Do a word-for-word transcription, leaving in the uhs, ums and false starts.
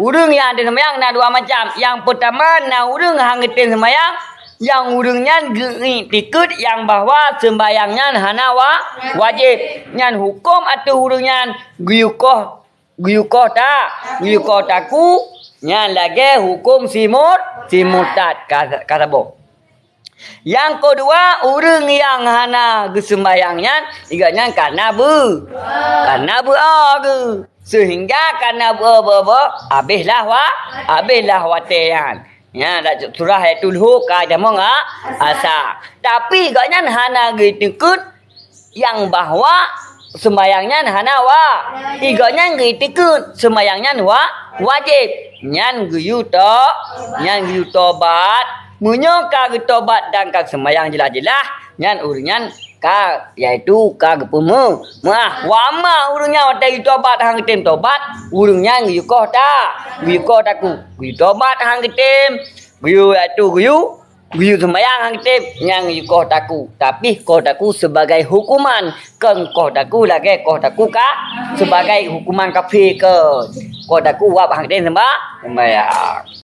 Ureuëng nyang hana seumayang na dua macam. Nyang peutama na ureuëng hana geutem seumayang, nyang ureuëng nyan geuiktikeuet nyang bahwa seumayang nyan hana wa-, wajéb. Nyan huköm ateueh ureuëng nyan geuyue koh, geuyue koh ta-, geuyue koh takue, nyan lagée huköm si mur-, si murtad ka, ka saboh. Nyang keudua, ureuëng nyang hana geuseumayang nyan, gobnyan kana beu-, kana beuo geuh, seuhingga kana beuo-beuo habéh lah wa-, habéh lah watée nyan. Nyan dak surah ayat tujoh ka jamong a-, asa. Tapi gobnyan hana geuiktikeuet nyang bahwa seumayang nyan hana wa-, gobnyan geuiktikeuet seumayang nyan wa-, wajéb. Nyan geuyue to-, nyan geuyue tobat. Meunyoe ka geutobat dan ka seumayang jeulaih-jeulaih, nyan ureuëng nyan ka, yaitu ka geupeumeu'ah. Wa amma ureuëng nyan watée geutobat hana geutem tobat, ureuëng nyan geuyue koh ta-, geuyue koh takue, geuyue tobat hana geutem, geuyue, yaitu geuyue, geuyue seumayang hana geutem, nyan geuyue koh takue. Tapi koh takue sibagai huköman, kon koh takue lagée koh takue ka sibagai huköman kafé, kon. Koh takue wab hana geutem seumba-, seumayang.